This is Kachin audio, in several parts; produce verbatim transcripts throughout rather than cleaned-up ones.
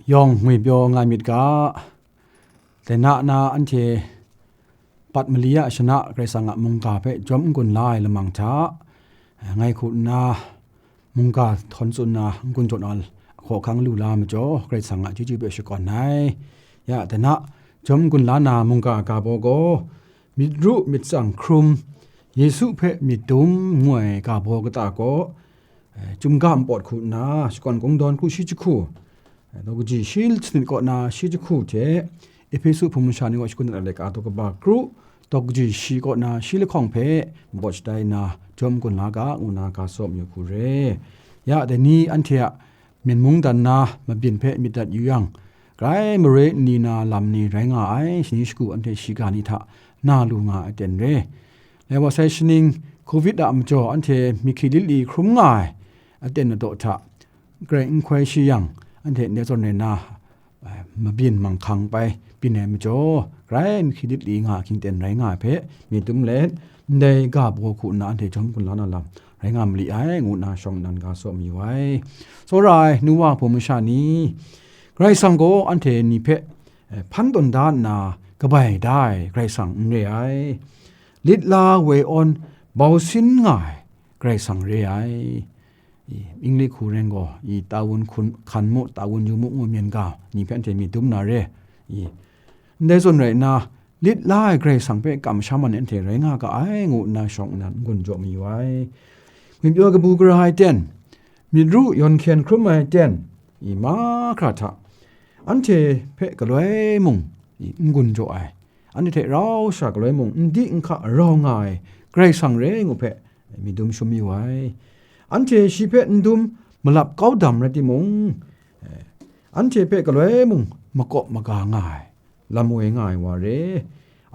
yawng ngwipyaw nga myit ga, dai na na anhte pat mali a shana Karai Kasang a mungga hpe jawm n-gun la ai lamang hta, ngai hku nna mungga htawn tsun na n-gun jaw na hkawhkang lu la majaw, Karai Kasang a chyeju hpe shakawn ai. Ya, dai na, jawm n-gun la na mungga ga baw gaw, myit ru myit tsang hkrum, Yesu hpe myit dum ngu ai ga baw kata gaw, eh, chyum ga npawt hku nna, shakawn kungdawn kru shi jahku, eh, daw kaji shi sanit kaw na shi jahku hte, Ehpesu hpung masha ni kaw shakun dat ai laika daw kaba kru, daw kaji shi kaw na shi lahkawng hpe npawt shatai nna, jawm n-gun la ga, ngu nna ga tsaw mayu hku re. Ya, dai ni anhte a myen mungdan na mabyin hpe myit dat yu yang, grai mare nni na lam ni rai nga ai, shani shagu anhte shiga ni hta na lu nga ai aten re. Lai wa sai shaning Covid a majaw anhte myi hkri lit li hkrum nga ai aten ladaw hta, grai n hkoi shi yang, anhte ndai zawn rai na, eh, mabyin manghkang bai byin ai majaw, grai myi hkri lit li nga ahkying ten rai nga ai hpe myit dum let, ndai ga baw hku nna anhte jawm gun la na lam rai nga mali ai, ngu nna shawng nnan ga tsaw mayu ai. Tsawra ai nu wa hpung masha ni, Karai Kasang gaw anhte ni hpe, eh, hpan tawn da nna kabai da ai Karai Kasang n re ai. Lit la woi awn bau sin nga ai Karai Kasang re ai. I, Inglik hku ren gaw, i, tawun hkun, hkan mu, tawun yu mu, ngu myen ga, ni hpe anhte myit dum na re. I, ndai zawn rai nna, lit la ai Karai Kasang hpe kamsham ai ni anhte rai nga ga ai, ngu nna shawng nnan n-gun jaw mayu ai. Ngwipyaw kabu gara ai ten, myit ru yawn hkyen hkrum ai ten, i, mahkra hta, anhte hpe galoi mung, i, n-gun jaw ai, anhte hte rau sha galoi mung, n di n hka rau nga ai Karai Kasang re ngu hpe, myit dum shum yu ai. Anhte shi hpe n dum malap kau dam rai timung, eh, anhte hpe galoi mung makawp maga nga ai, lam woi nga ai wa re,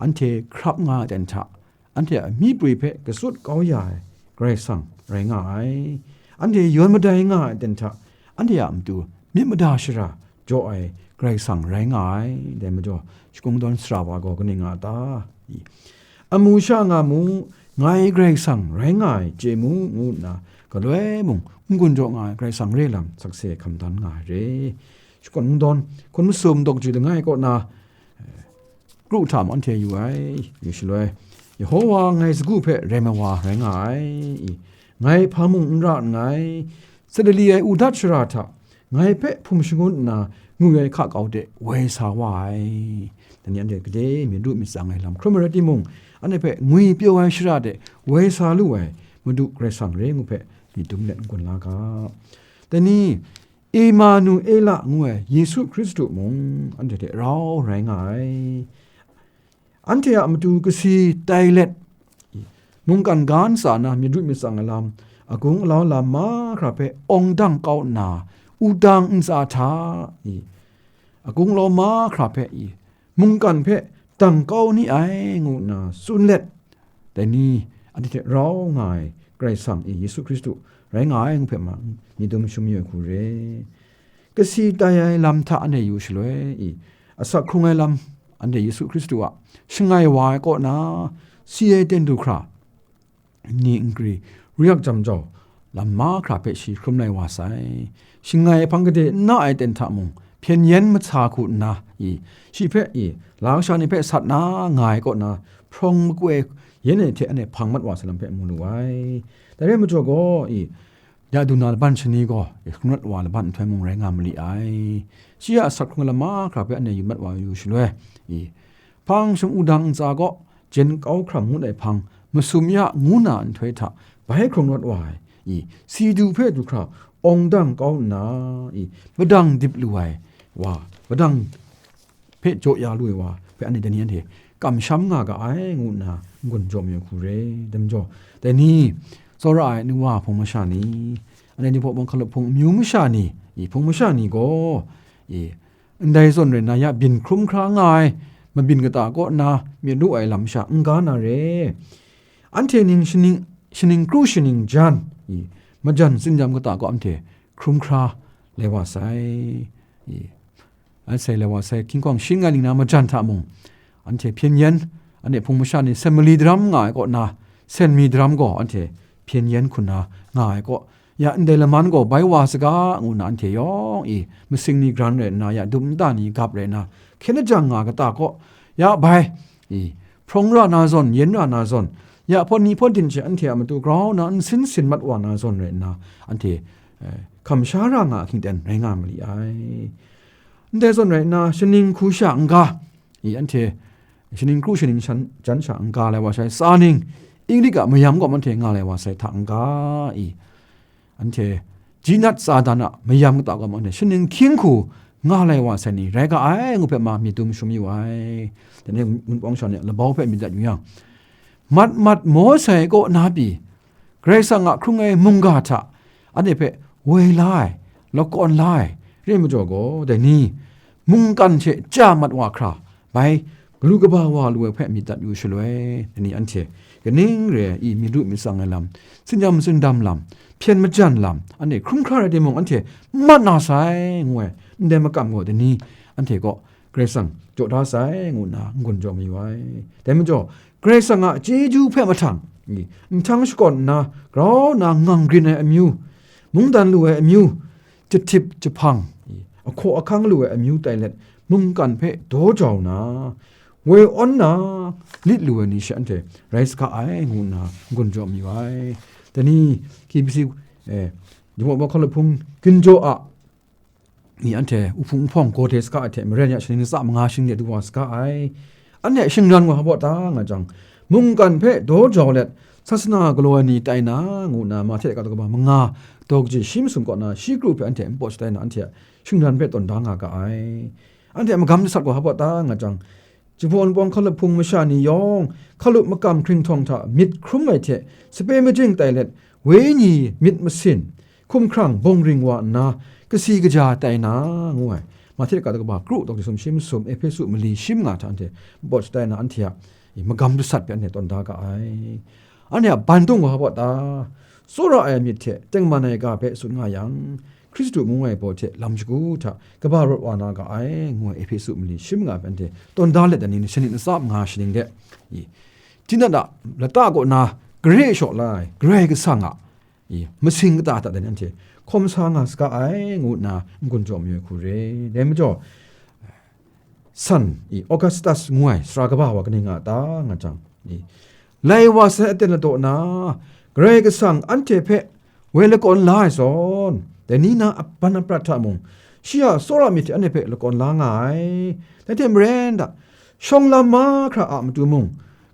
anhte hkrap nga ai ten hta, anhte a myi prwi hpe katsun kau ya ai Karai Kasang rai nga ai. Anhte yawn madai nga ai ten hta, anhte a matu myit mada shara jaw ai Karai Kasang rai nga ai. Dai majaw, shakungdawn sara wa gaw kaning nga ta? I, amu sha nga mu, ngai Karai Kasang rai nga ai chye mu, ngu nna galoi mung n-gun jaw nga ai Karai Kasang re lam sakse hkam dan nga ai re. Shakawn kungdawn hkun masum daw kaji langai kaw na, eh, kru hta mung anhte yu ai, yu shaloi, Yehowa ngai sagu hpe rem ai wa rai nga ai, i, ngai hpa mung n ra nngai, salali ai u dat shara hta, ngai hpe hpung shangun nna ngwi ai hka kau de woi sa wa ai. Dai ni anhte gade myit ru myit tsang ai lam hkrum ai rai timung, anhte hpe ngwipyaw ai shara de woi sa lu ai Madu Karai Kasang re ngu hpe myit dum let n-gun la ga. Dai ni, Emanuela ngu ai Yesu Hkristu mung anhte hte rau rai nga ai. Anhte a matu kasi tai let, mungkan ga ntsa na myit ru myit tsang ai lam, agung alau lam mahkra hpe awng dang kau nna, wudang ntsa hta, i, agung alau mahkra hpe, i, mungkan hpe dang kau ni ai, ngu nna tsun let, dai ni, anhte hte rau nga ai Karai Kasang, i, Yesu Hkristu rai nga ai ngu hpe ma, myit dum shum yu ai hku re. Kasi tai ai lam hta anhte yu shaloi, i, asak hkrung ai lam, anhte Yesu Hkristu a shangai wa ai kaw na, si ai ten du hkra, ni nkri, ruyak jam jau, lam mahkra hpe shi hkrum lai wa sai. Shangai hpang gade n na ai ten hta mung, hpyen yen mahta hku nna, i, shi hpe, i, la kasha ni hpe sat na nga ai kaw na, hprawng makoi yen ai hte anhte hpang mat wa sai lam hpe mu lu ai. Dai rai majaw gaw, i, ya du na laban shani gaw, i, hkrung rawt wa laban nhtoi mung rai nga ma li ai. Shi a asak hkrung ai lam mahkra hpe anhte yu mat wa yu shaloi, i, hpang sham wudang ntsa gaw, jen kau hkram ngut ai hpang, masum ya ngu na nhtoi hta bai hkrung rawt wa ai, i, si du hpe du hkra awng dang kau nna, i, padang dip lu ai wa, padang hpe jaw ya lu ai wa hpe anhte dai ni anhte kamsham nga ga ai, ngu nna n-gun jaw mayu hku re. Dai majaw, dai ni, tsawra ai nu wa hpung masha ni, anhte ni hpawt bawng hkalup hpung amyu masha ni, i, hpung masha ni gaw, i, ndai zawn rai nna ya byin hkrum hkra nga ai, mabyin kata kaw nna myit ru ai lam sha n-ga na re. Anhte ning shaning, shaning kru shaning jan, i, majan tsin-yam kata kaw anhte hkrum hkra lai wa sai, i, anhte lai wa sai, hkying hkawng shing ai ning na majan hta mung, anhte hpyen yen, anhte hpung masha ni sen mali daram nga ai kaw na, sen mi daram gaw anhte hpyen yen hku nna nga ai kaw, Ya ndai laman gaw bai wa saga, ngu nna anhte yawng i, masing ni gran rai nna, ya dum nta ni gap rai nna, hkyen lajang nga kata kaw, ya bai, i, hprawng ra na zawn, yen ra na zawn, ya hpawt ni hpawt din she anhte a matu grau nna n sin sin mat wa na zawn rai nna, anhte, eh, hkam sha ra nga a hkying ten rai nga ma li ai. Ndai zawn rai nna, shaning hku sha n-ga, i, anhte shaning kru shaning shan, jan sha n-ga lai wa sai, tsa ning, Inglik a mayam gaw anhte nga lai wa sai hta n-ga, i, anhte jinat tsa dan a mayam kata gaw anhte shaning hkying hku nga lai wa sai ni rai ga ai, ngu hpe ma myit dum shum yu ai. Dai ni Wunpawng sha ni a labau hpe myit dat yu yang, mat mat maw sai kaw na pyi, Karai Kasang a hkrung ai mungga hta anhte hpe woi la ai, lakawn la ai, re ai majaw gaw, dai ni, mungkan hte chya mat wa hkra, bai galu kaba wa lu ai hpe myit dat yu shaloi, dai ni anhte kaning re ai i, myit ru myit tsang ai lam, tsinyam tsindam lam, hpyen majan lam, anhte hkrum hkra rai timung, anhte mat na sai, ngu ai, ndai makam gaw dai ni anhte kaw Karai Kasang jaw da sai, ngu nna n-gun jaw mayu ai. Dai majaw, Karai Kasang a chyeju hpe mahtang, i, nhtang shakawn nna, grau nna ngang grin ai amyu, mungdan lu ai amyu, jahtip jahpang, i, ahkaw ahkang lu ai amyu tai let, mungkan hpe daw jau nna, woi awn nna, lit lu ai ni she anhte rai saga ai, ngu nna n-gun jaw mayu ai. Dai ni, K B C, eh, Jinghpaw Bawng Hkalup Hpung ginjaw a, ni anhte uhpung uhpawng gaw de saga ai hte maren ya, shaning latsa manga shaning de du wa saga ai. Anhte shingran wa hpa ta nga jang, mungkan hpe daw jau let, sasana galaw ai ni tai na, ngu nna Mahte ga daw kaba manga, daw kaji shi masum kaw na shi kru hpe anhte npawt shatai na, anhte a shingran hpe tawn da nga ga ai. Anhte a magam jasat wa hpa ta nga jang, Jinghpaw Wunpawng Hkalup Hpung masha ni yawng, hkalup makam hkringhtawng hta myit hkrum ai hte, sape majing tai let, wenyi myit masin, hkumhkrang bawng ring wa nna, kasi kaja tai na, ngu ai. Mahte ga daw kaba kru, daw kaji sum shi masum, Ehpesu mali shi manga hta anhte npawt shatai na, anhte a, i, magam jasat hpe anhte tawn da ga ai. Anhte a bandung wa hpa ta, tsawra ai myit hte tengman ai ga hpe tsun nga yang, Hkristu ngu ai baw hte lam shagu hta kaba rawt wa na ga ai, ngu ai Ehpesu mali shi manga hpe anhte tawn da let ai ni, shaning latsa manga shaning de, i, tinat a lata kaw na gare shaw la ai Karai Kasang a, i, masing kata hta dai ni anhte hkawm sa nga saga ai, ngu nna n-gun jaw mayu ai hku re. Dai majaw, san, i, Augustus ngu ai sara kaba wa kaning nga ta nga jang, i, lai wa sai aten ladaw na, Karai Kasang anhte hpe woi lakawn la ai zawn, dai ni na aban aprat hta mung, shi a tsawra myit hte anhte hpe lakawn la nga ai. Dai hte maren da, shawng lam mahkra a matu mung,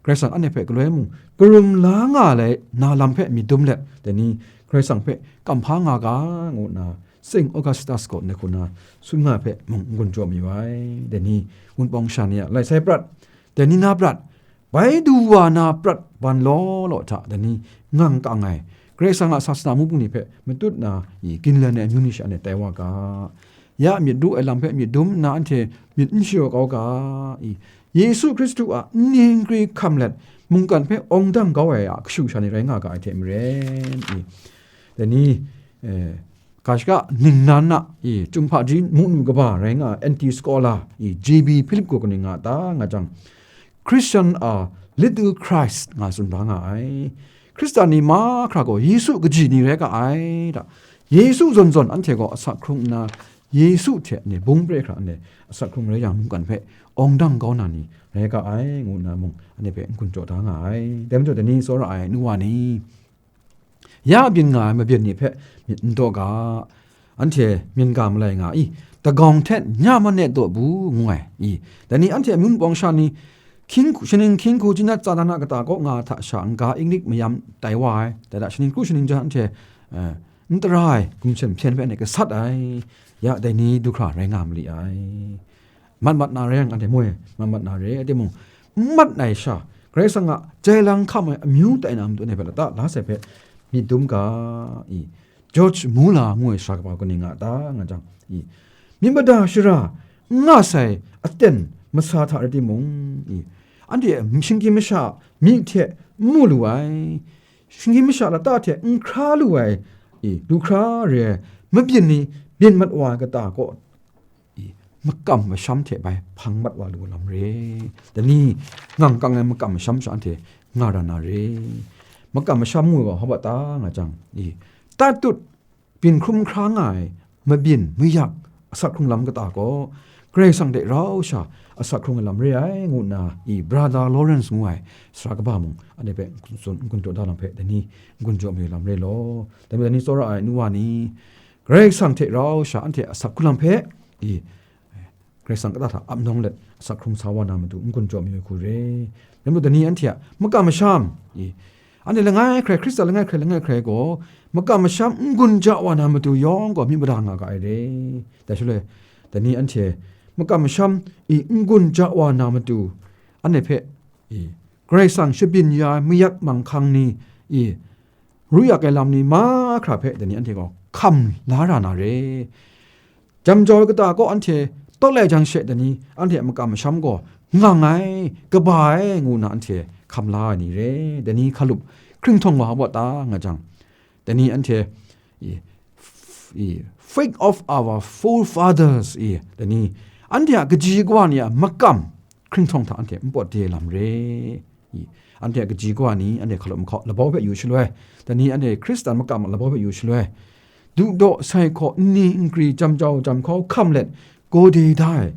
Karai Kasang anhte hpe galoi mung, karum la nga ai na lam hpe myit dum let, dai ni Karai Kasang hpe kamhpa nga ga, ngu nna Saint Augustus kaw ndai hku na tsun nga ai hpe mung n-gun jaw mayu ai. Dai ni Wunpawng sha ni a lai sai prat, dai ni na prat, bai du wa na prat ban law law hta, dai ni ngang kang ai, Karai Kasang a sasana mung bung ni hpe matut na, i, ginlen ai amyu ni sha anhte tai wa ga. Ya myit ru ai lam hpe myit dum nna, anhte myit n shayaw kau ga, i, Yesu Hkristu a nni nkri hkam let, mungkan hpe awng dang kau ai a kashu sha ni rai nga ga ai hte maren, i, dai ni, eh, ga shaka ningnan a, i, Chyum Hpaji mungnu kaba rai nga ai anti scholar, i, J B Philip gaw kaning nga ta nga jang, Christian are little Christ nga tsun da nga ai. Hkristan ni mahkra gaw Yesu kaji ni rai ga ai da. Yesu zawn zawn anhte gaw asak hkrung nna, Yesu hte anhte bung pre hkra anhte asak hkrung rai yang, mungkan hpe awng dang kau na ni rai ga ai, ngu nna mung anhte hpe n-gun jaw da nga ai. Dai majaw, dai ni tsawra ai nu wa ni, ya byin nga ai mabyin ni hpe myit n daw ga, anhte myin ga malai nga i, dagawng hte nya man e daw bu, ngu ai i, dai ni anhte amyu npawng sha ni, hkying hku, shaning hkying hku, jinat tsa dan a kata kaw nga hta sha n-ga Inglik mayam tai wa ai, dai hta shaning kru shaning jan anhte, eh, n tara ai gumshem hpyen hpe anhte gasat ai, ya dai ni du hkra rai nga ma li ai. Mat mat na re yang, anhte moi, mat mat na re, timung, n mat ai sha, Karai Kasang a jai lang hkam ai amyu tai na matu ni hpe lata la sai hpe myit dum ga, i, George Muller ngu ai sara kaba kaning nga ta nga jang, i, myit mada shara n nga sai aten masa hta rai timung, i, anhte shinggyim masha myi hte n mu lu ai, shinggyim masha lata hte n hkra lu ai, i, lu hkra re ai mabyin ni byin mat wa ai kata kaw, i, makam masham hte bai hpang mat wa lu lam re. Dai ni, ngang kang ai makam masham sha anhte nga ra na re. Makam masham ngu ai gaw hpa ta nga jang, i, tatut byin hkrum hkra nga ai mabyin mayak asak hkrung lam kata gaw, Karai Kasang hte rau sha asak hkrung ai lam re ai, ngu nna, i, Brother Lawrence ngu ai sara kaba mung, anhte hpe n-gun jaw da lam hpe, dai ni n-gun jaw mayu lam re law. Dai majaw, dai ni tsawra ai nu wa ni, Karai Kasang hte rau sha anhte asak hkrung lam hpe, i, Karai Kasang kata hta ap nawng let, asak hkrung sa wa na matu n-gun jaw mayu ai hku re. Rai nme law, dai ni anhte a makam masham, i, anhte langai hkrai, Hkristan langai hkrai, langai hkrai gaw, makam masham n-gun ja wa na matu yawng gaw myit mada nga ga ai re. Dai shaloi, dai ni anhte makam masham, i, n-gun ja wa na matu, anhte hpe, i, Karai Kasang shabyin ya ai mayak manghkang ni, i, ru yak ai lam ni mahkra hpe, dai ni anhte gaw hkam la ra na re. Jam jau ai kata kaw anhte tawt lai jang she, dai ni anhte a makam masham gaw ngang ai, kaba ai, ngu nna anhte hkam la ai ni re. Dai ni hkalup hkringhtawng wa baw ta nga jang, dai ni anhte, i, f-, i, faith of our forefathers, i, dai ni anhte a kaji kawa ni a makam hkringhtawng hta anhte n pawt de lam re. I, anhte a kaji kawa ni anhte hkalup mahkaw labau hpe yu shaloi, dai ni anhte Hkristan makam a labau hpe yu shaloi, dudaw, sai hkaw, nni, nkri, jam jau, jam hkau, hkam let, gawde da ai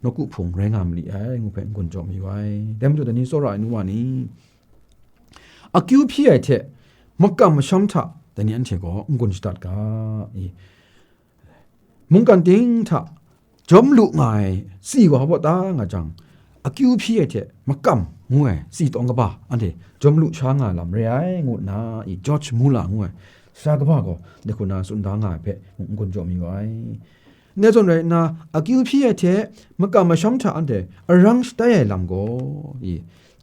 nawku hpung rai nga ma li ai, ngu hpe n-gun jaw mayu ai. Dai majaw, dai ni tsawra ai nu wa ni, akyu hpyi ai hte makam masham hta dai ni anhte gaw n-gun shadat ga, i, mungkan ting hta jawm lu nga ai tsi wa baw ta nga jang, akyu hpyi ai hte makam ngu ai tsi tawng kaba anhte jawm lu sha nga ai lam re ai, ngu nna, i, George Muller ngu ai sara kaba gaw dai hku na tsun da nga ai hpe n-gun jaw mayu ai. Ndai zawn rai nna, akyu hpyi ai hte makam masham hta anhte arang shatai ai lam gaw, i,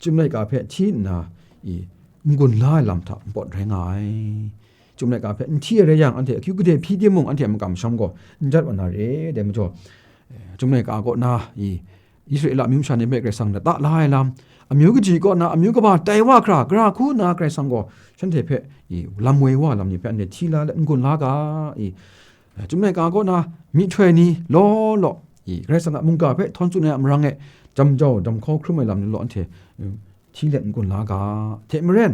Chyum laika hpe hti nna, i, n-gun la ai lam hta npawt rai nga ai. Chyum laika hpe n hti ai rai yang, anhte akyu gade hpyi timung, anhte a makam masham gaw n jat wa na re. Dai majaw, eh, Chyum laika kaw na, i, Israela amyu masha ni hpe Karai Kasang lata la ai lam, amyu kaji kaw na amyu kaba tai wa hkra, gara hku nna Karai Kasang gaw shanhte hpe, i, lam woi wa ai lam ni hpe anhte hti la let n-gun la ga, i, Chyum laika kaw na myihtoi ni law law, i, Karai Kasang a mungga hpe htawn tsun ai a marang e, jam jau, jam hkau hkrum ai lam ni law anhte, mm, hti let n-gun la ga. Hte maren,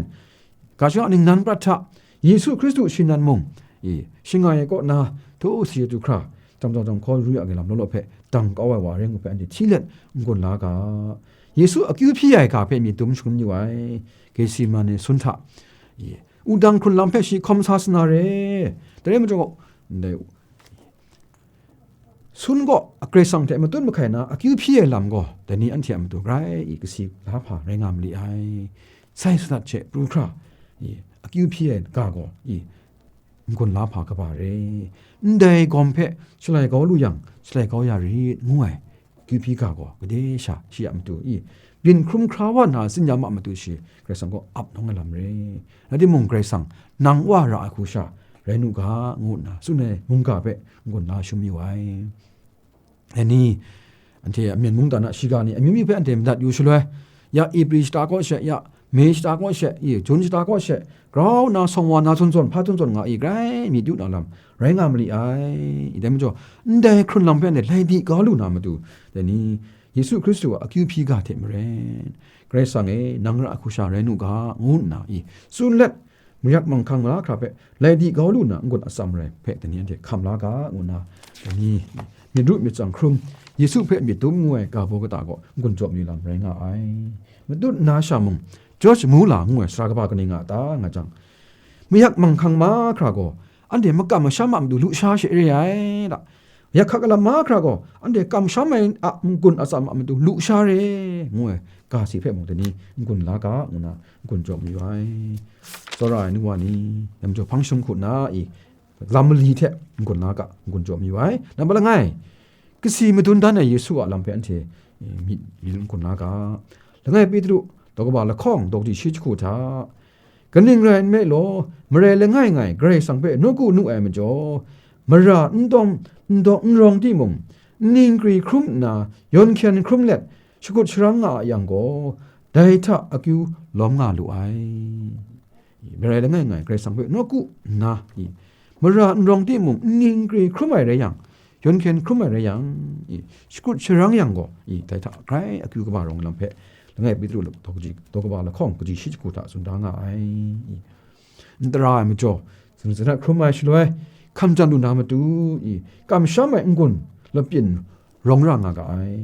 ga shadawn ningnan prat hta, Yesu Hkristu shi nan mung, i, shangai ai kaw na, htu si ai du hkra, jam jau, jam hkau ru ya ai lam law law hpe dang kau ai wa rai ngu hpe anhte hti let n-gun la ga. Yesu akyu hpyi ai ga hpe myit dum shangun yu ai, Getsemane sun hta, i, wudang hkrun lam hpe shi hkawm sa sa na re. Dai rai majaw, ndai sun gaw Karai Kasang hte matut mahkai na akyu hpyi ai lam gaw, dai ni anhte a matu grai i kasi la hpa rai nga ma li ai. Sai sanat hte pru hkra, i, akyu hpyi ai ga gaw, i, n-gun la hpa kaba re. Ndai gawm hpe shalai kau lu yang, shalai kau ya rit, ngu ai akyu hpyi ga gaw, gade sha shi a matu, i, byin hkrum hkra wa nna tsin ya ma matu shi, Karai Kasang gaw ap nawng ai lam re. Rai timung, Karai Kasang, nang Wa ra ai hku sha rai nu ga, ngu nna tsun ai mungga hpe n-gun la shum yu ai. Dai ni, anhte a myen mungdan a shiga ni amyu myu hpe anhte madat yu shaloi, ya Ephri shata kaw she, ya Mei shata kaw she, i, Jun shata kaw she, grau nna sawng wa na zawn zawn, hpa zawn zawn nga i, grai myit yu na lam rai nga ma li ai. I, dai majaw, ndai hkrun lam hpe anhte lai di kau lu na matu, dai ni, Yesu Hkristu a akyu hpyi ga hte maren, Karai Kasang e, nang ra ai hku sha rai nu ga, ngu nna, i, tsun let, mayak manghkang mahkra hpe lai di kau lu na n-gun atsam rai hpe, dai ni anhte hkam la ga, ngu nna, dai ni myit ru myit tsang hkrum, Yesu hpe myit dum ngu ai ga baw kata gaw n-gun jaw mi lam rai nga ai. Matut nna sha mung, George Muller ngu ai sara kaba kaning nga ta nga jang, mayak manghkang mahkra gaw, anhte makam masham a matu lusha she re ai da. Yak hkak lam mahkra gaw, anhte kamsham ai a n-gun atsam a matu lusha re, ngu ai ga si hpe mung, dai ni n-gun la ga, ngu nna n-gun jaw mayu ai. Tsawra ai nu wa ni, dai majaw hpang jahtum hku nna i, lam mali hte n-gun la ga, n-gun jaw mayu ai. Nambat langai, kasi madun dan ai Yesu a lam hpe anhte, eh, myit, myit n-gun la ga. Langai Petru, daw kaba lahkawng, daw kaji shi jahku hta, kaning rai nme law, marai langai ngai Karai Kasang hpe nawku nu ai majaw, mara n dawng, n dawng n rawng timung, nni nkri hkrum nna, yawn hkyen hkrum let, shakut sharang nga a yang gaw, dai hta akyu lawm nga lu ai. I, marai langai ngai Karai Kasang hpe nawku nna, i, mara n rawng timung, nni nkri hkrum ai rai yang, yawn hkyen hkrum ai rai yang, i, shakut sharang yang gaw, i, dai hta grai akyu kaba rawng lam hpe, langai Petru daw kaji, daw kaba lahkawng kaji shi jahku hta tsun da nga ai. I, n tara ai majaw, Zingzing hkrum ai shaloi, hkam jan lu na matu i, kamsham ai n-gun lapyin rawng ra nga ga ai.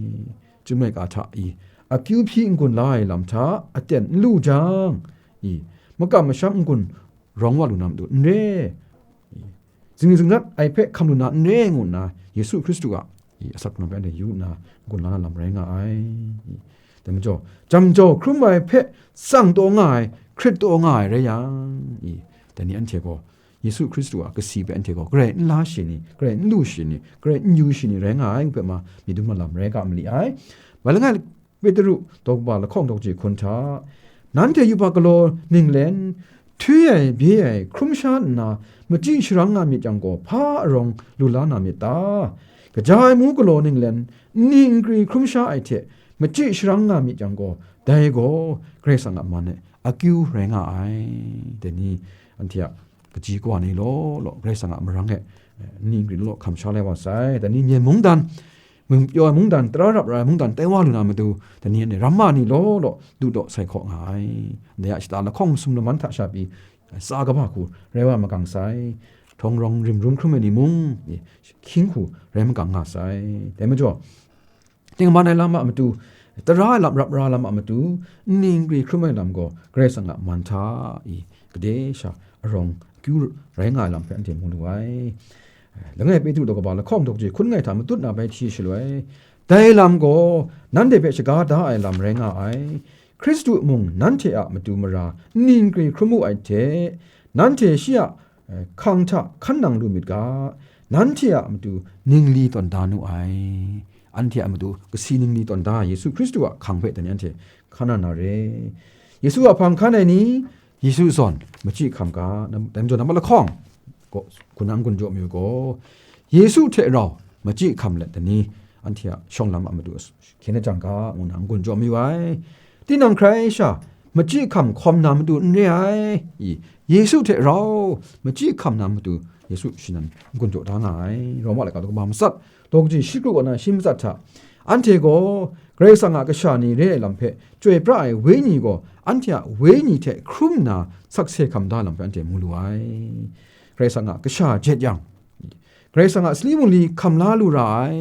Chyum ai ga hta i, akyu hpyi n-gun la ai lam hta aten n lu jang, i, makam masham n-gun rawng wa lu na matu n re, i, zingzing ai hpe hkam lu na n re ngu nna, Yesu Hkristu a i, asak hkrung hpe anhte yu nna, n-gun la na lam rai nga ai. I, dai majaw, jam jau hkrum ai hpe tsang taw nga ai, hkrit taw nga ai rai yang, i, dai ni anhte gaw, Yesu Hkristu a kasi hpe anhte gaw, grai n la shi ni, grai n lu shi ni, grai n yu shi ni rai nga ai, ngu hpe ma, myit dum na lam rai ga ma li ai. Bai langai Petru daw kaba lahkawng daw kaji hkun hta, nanhte yubak galaw ninglen, htwi ai, bye ai, hkrum sha nna, machyi sharang nga myit yang gaw, hpa arawng lu la na myit ta? Kaja ai mu galaw ninglen, nni nkri hkrum sha ai hte, machyi sharang nga myit yang gaw, dai gaw Karai Kasang a man e akyu rai nga ai. Dai ni anhte a kaji kawa ni law law, Karai Kasang a marang e, eh, nni nkri law law hkam sha lai wa sai. Dai ni myen mungdan, mung-, pyaw ai mungdan, tara rap ra ai mungdan tai wa lu na matu, dai ni anhte ramma ni law law, du daw sai hkaw nga ai. Dai a shata lahkawng masum laman hta sha pyi, tsa kaba hku rai wa magang sai. Htawng rawng rim rum hkrum ai ni mung, eh, hkying hku rai magang nga sai. Dai majaw, tengman ai lam a matu, tara ai lam, rap ra lam a matu, nni nkri hkrum ai lam gaw Karai Kasang a man hta i, gade sha arawng akyu rai nga ai lam hpe anhte mu lu ai. Langai Petru daw kaba lahkawng daw kaji hkun ngai hta matut na bai hti shaloi, dai lam gaw nanhte hpe shaga da ai lam rai nga ai. Hkristu mung nanhte a matu mara nni nkri hkrum wu ai hte, nanhte shi a, eh, hkang hta hkan nang lu myit ga, nanhte a matu ningli tawn da nu ai. Anhte a matu kasi ningli tawn da, Yesu Hkristu a hkang hpe dai ni anhte hkan na na re. Yesu a hpang hkan ai ni, Yesu zawn machyi hkam ga, nam-, dai majaw nambat lahkawng gaw, hkun na n-gun jaw mayu gaw, Yesu hte rau machyi hkam let dai ni, anhte a shawng lam a matu hkyen ajang ga, ngu na n-gun jaw mayu ai. Tinang hkrai sha, machyi hkam hkawm na matu n re ai. I, Yesu hte rau machyi hkam na matu, Yesu shi nan n-gun jaw da nga ai. Roma laika daw kaba matsat, daw kaji shi kru kaw na shi matsat hta, anhte gaw Karai Kasang a kasha ni re ai lam hpe chyoi pra ai Wenyi gaw, anhte a wenyi hte hkrum nna sakse hkam da lam hpe anhte mu lu ai. Karai Kasang a kasha jet yang, Karai Kasang a sali bungli hkam la lu ra ai.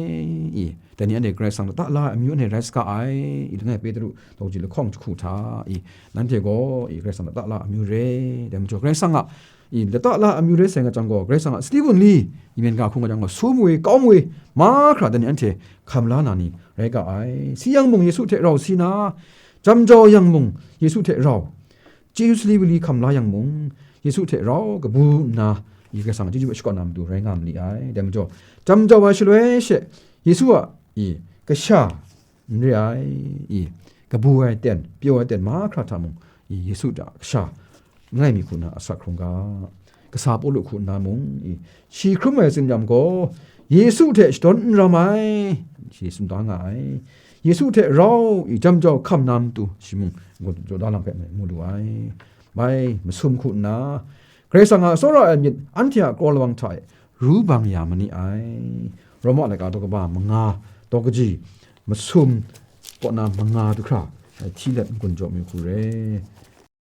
I, dai ni anhte Karai Kasang lata la ai amyu anhte rai saga ai. I, langai Petru daw kaji lahkawng jahku hta, i, nanhte gaw, i, Karai Kasang lata la ai amyu re. Dai majaw Karai Kasang a, i, lata la ai amyu rai sai nga jang gaw, Karai Kasang a sali bungli, i, myen ga hkung nga jang gaw, sum we, kawm we, mahkra dai ni anhte hkam la na ni rai ga ai. Si yang mung Yesu hte rau si na, jam jau yang mung Yesu hte rau, chyeju sali bungli hkam la yang mung, Yesu hte rau kabu nna, i, Karai Kasang a chyeju hpe shakawn na matu rai nga ma li ai. Dai majaw, jam jau ai shaloi she, Yesu a, i, kasha n re ai, i, kabu ai ten, pyaw ai ten mahkra hta mung, i, Yesu hta kasha n rai mi hku na asak hkrung ga. Kasa Pawlu hku nna mung, i, shi hkrum ai tsinyam gaw, Yesu hte shadawn n ram ai, shi tsun da nga ai. Yesu hte rau i jam jau hkam na matu shi mung, n-gun jaw da lam hpe mu lu ai. Bai, masum hku nna, Karai Kasang a tsawra ai myit anhte a kraw lawang hta e ru bang ya ma ni ai. Roma laika daw kaba manga, daw kaji masum kaw na manga du hkra, hti let n-gun jaw mi hku re.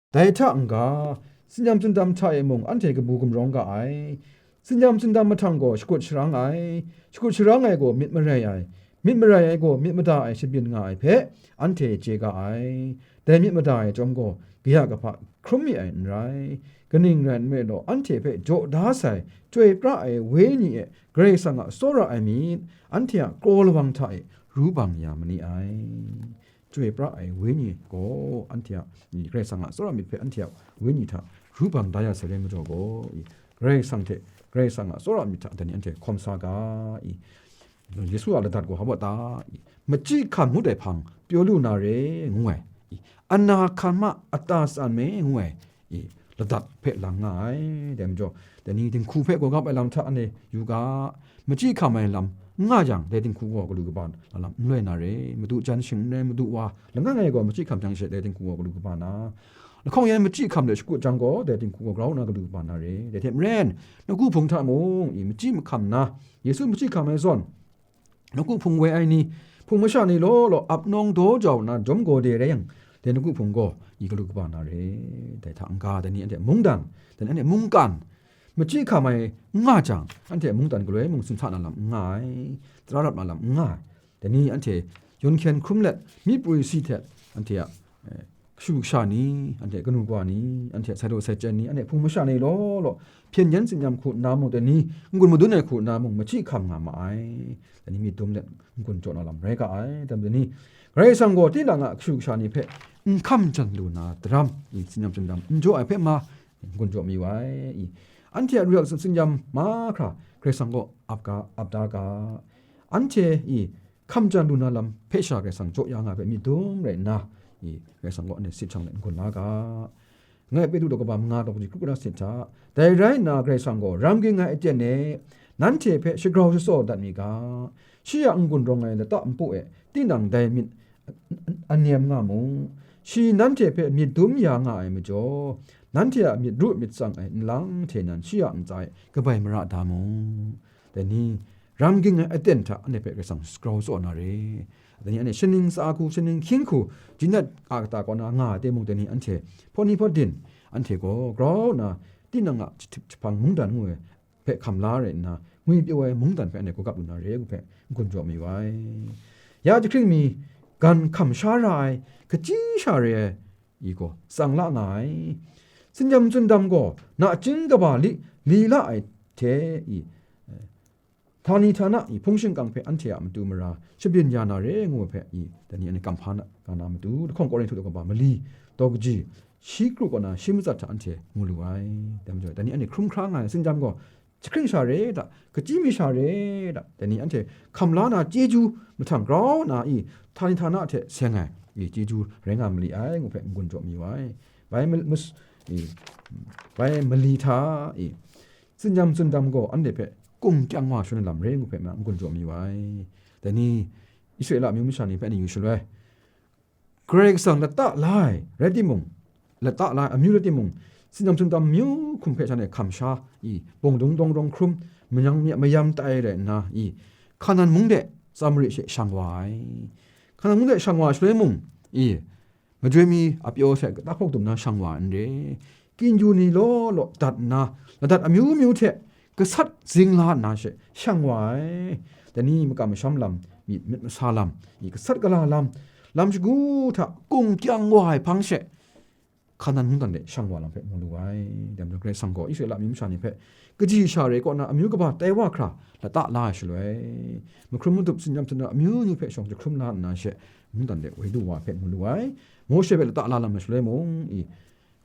Dai hta n-ga, tsinyam tsindam hta e mung anhte kabu gumrawng ga ai. Tsinyam tsindam mahtang gaw shakut sharang ai, shakut sharang ai gaw myit marai ai, myit marai ai gaw myit mada ai shabyin nga ai hpe anhte chye ga ai. Dai myit mada ai chyawm gaw kaya kahpa hkrum mi ai n rai. Kaning rai nme law, anhte hpe jaw da sai, chyoi pra ai Wenyi e Karai Kasang a tsawra ai myit, anhte a kraw lawang hta e ru bang ya ma ni ai. Chyoi pra ai Wenyi gaw anhte a, i, Karai Kasang a tsawra myit hpe anhte a wenyi hta ru bang da ya sai rai majaw gaw, i, Karai Kasang hte, Karai Kasang a tsawra myit hta dai ni anhte hkawm sa ga, i, Yesu a ladat gaw hpa ta, i, machyi hkam ngut ai hpang pyaw lu na re, ngu ai, i, ana hkan ma ata san me, ngu ai, i, ladat hpe lang nga ai. Dai majaw, dai ni dinghku hpe gawgap ai lam hta anhte yu ga, machyi hkam ai lam n nga jang, dai dinghku gaw galu kaba na lam n loi na re. Madu jan shing n rai, madu wa langang ai gaw machyi hkam jang she, dai dinghku gaw galu kaba na. Lahkawng yan machyi hkam de shakut jang gaw, dai dinghku gaw grau nna galu kaba na re. Dai hte maren, nawku hpung hta mung, i, machyi mahkam na, Yesu machyi hkam ai zawn, nawku hpung woi ai ni, hpung masha ni law law ap nawng daw jau nna jawm gaw de rai yang, dai nawku hpung gaw i galu kaba na re. Dai hta n-ga dai ni anhte mungdan, dai ni anhte mungkan, machyi hkam ai n nga jang, anhte mungdan galoi mung sin sa na lam n nga ai, tara rap na lam n nga ai. Dai ni anhte yawn hkyen hkrum let, myi Perisi hte anhte a, eh, kashu kasha ni, anhte kanu kawa ni, anhte sai daw sai chyen ni, anhte hpung masha ni law law, hpyen yen tsin-yam hku nna mung, dai ni n-gun madun ai hku nna mung, machyi hkam nga ma ai. Dai ni myit dum let n-gun jaw na lam rai ga ai. Dai ni, Karai Kasang gaw tinang a kashu kasha ni hpe n hkam jan lu na daram, i tsin-yam tsin-dam n jaw ai hpe ma, n-gun jaw mayu ai, i. Anhte a ru yak tsin-yam mahkra Karai Kasang gaw ap ga, ap da ga. Anhte, i, hkam jan lu na lam hpe sha Karai Kasang jaw ya nga ai hpe myit dum rai nna, i, Karai Kasang gaw anhte sit shang let n-gun la ga. Ngai Petru daw kaba manga daw kaji kru kra sit hta. Dai rai nna Karai Kasang gaw ram ging ai aten e nanhte hpe shagrau shatsaw dat mi ga. Shi a n-gun rawng ai lata npu e tinang dai myit a nem nga mu. Shi nanhte hpe myit dum ya nga ai majaw, nanhte a myit ru myit tsang ai nlang hte nan shi a ntsa e kabai mara da mu. Dai ni, ram ging ai aten hta anhte hpe Karai Kasang shagrau tsaw na re. Dai ni, anhte shaning tsa hku, shaning hkying hku, jinat a kata kaw na nga ai timung, dai ni, anhte hpawt ni hpawt din, anhte gaw grau nna, tinang a jahti jahpang mungdan ngu ai hpe hkam la rai nna, ngwi pyaw ai mungdan hpe anhte gawgap lu na re ngu hpe n-gun jaw mayu ai. Ya jahkring mi, gan hkam sha ra ai, kachyi sha re ai, i gaw tsang la nga ai. Tsin-yam tsin-dam gaw nachying kaba li, li la ai hte i, htani htana i hpung shingkang hpe anhte a matu mara shabyin ya na re ngu ai hpe i, dai ni anhte kamhpa na, ga na matu, lahkawng Korinhtu daw kaba mali, daw kaji, shi kru kaw na shi matsat hta anhte mu lu ai. Dai majaw, dai ni anhte hkrum hkra nga ai tsin-yam gaw, jahkring sha re da, kachyi mi sha re da, dai ni anhte hkam la na chyeju mahtang grau na i, htani htana hte seng ai i, chyeju rai nga mali ai ngu hpe n-gun jaw mayu ai. Bai ma-, mas-, i, bai mali hta i, tsin-yam tsin-dam gaw anhte hpe kung kyang wa shangun ai lam re ngu hpe ma n-gun jaw mayu ai. Dai ni, Israela amyu masha ni hpe ni yu shaloi, Karai Kasang lata la ai rai timung, lata la ai amyu rai timung, tsin-yam tsin-dam amyu hkum hpe shanhte hkam sha i, bawng dung dawng rawng hkrum, mayam, mayam tai rai nna i, Hkanan mung de Samari she shang wa ai. Hkanan mung de shang wa shaloi mung i, majoi mi a pyaw hte kata hpawk dum na shang wa ai n re. Kinju ni law law dat nna, ladat amyu myu hte gasat zing la nna she shang wa ai. Dai ni makam masham lam, myit myit masa lam, i gasat gala lam, lam shagu hta kung kyang wa ai hpang she, Hkanan mungdan de shang wa lam hpe mu lu ai. Dai majaw Karai Kasang gaw Israela amyu masha ni hpe kaji sha re kaw na amyu kaba tai wa hkra lata la ai shaloi, mahkrum madup tsin-yam tsin-dam amyu myu hpe shawng jahkrum la nna she mungdan de woi lu wa hpe mu lu ai. Mawshe hpe lata la lam ai shaloi mung, i,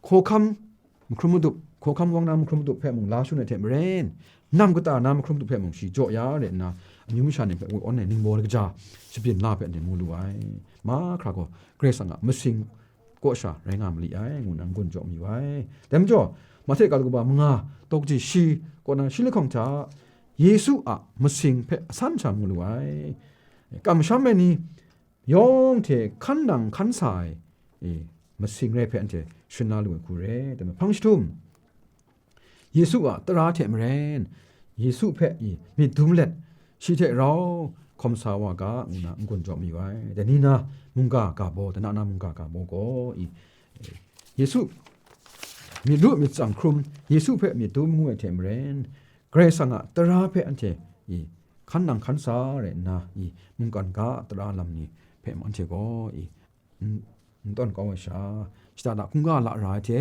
hkawhkam mahkrum madup, hkawhkam wang na mahkrum madup hpe mung la shangun ai hte maren, nam kata na mahkrum madup hpe mung shi jaw ya re nna, amyu masha ni hpe woi awn ai ningbaw lagaja shabyin la hpe anhte mu lu ai. Mahkra gaw Karai Kasang a masing kaw sha rai nga mali ai, ngu nna n-gun jaw mayu ai. Dai majaw, Mahte ga daw kaba manga, daw kaji shi kaw na shi lahkawng hta, Yesu a masing hpe asan sha mu lu ai. Kamsham ai ni yawng hte hkan nang hkan sa ai, e, masing rai hpe anhte sharin la lu ai hku re. Dai majaw, hpang jahtum, Yesu a tara hte maren, Yesu hpe i myit dum let, shi hte rau hkawm sa wa ga, ngu na n-gun jaw mayu ai. Dai ni na mungga ga baw, dana na mungga ga baw gaw i, Yesu myit ru myit tsang hkrum, Yesu hpe myit dum ngu ai hte maren, Karai Kasang a tara hpe anhte i hkan nang hkan sa rai nna, i mungkan ga a tara lam ni hpe mung anhte gaw i n, n tawn kau ai sha, shada da hkungga la ra ai hte,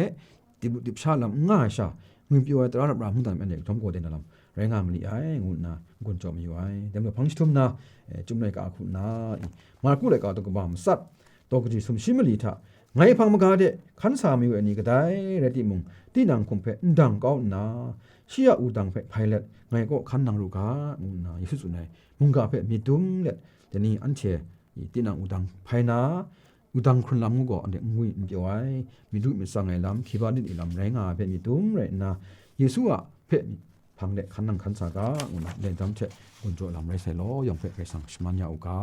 dip lu dip sha lam n nga ai sha, ngwipyaw ai tara rap ra mungdan hpe anhte gawm gaw de na lam rai nga mali ai, ngu nna n-gun jaw mayu ai. Dai majaw hpang jahtum na, e, Chyum laika hku nna, i, Marku laika daw kaba matsat, daw kaji sumshi mali hta, ngai hpang maga de hkan sa mayu ai ni kadai rai timung, tinang hkum hpe n dang kau nna, shi a wudang hpe hpai let, ngai kaw hkan nang ru ga, ngu nna Yesu tsun ai mungga hpe myit dum let, dai ni anhte i tinang wudang hpai na, wudang hkrun lam ngu gaw anhte n ngwi n pyaw ai, myit ru myit tsang ai lam, hkiba lit ai lam rai nga ai hpe myit dum rai nna, Yesu a hpe hpang de hkan nang hkan sa ga, ngu na, dai dam hte gun jaw lam rai sai law, yawng hpe Karai Kasang shaman ya u ga.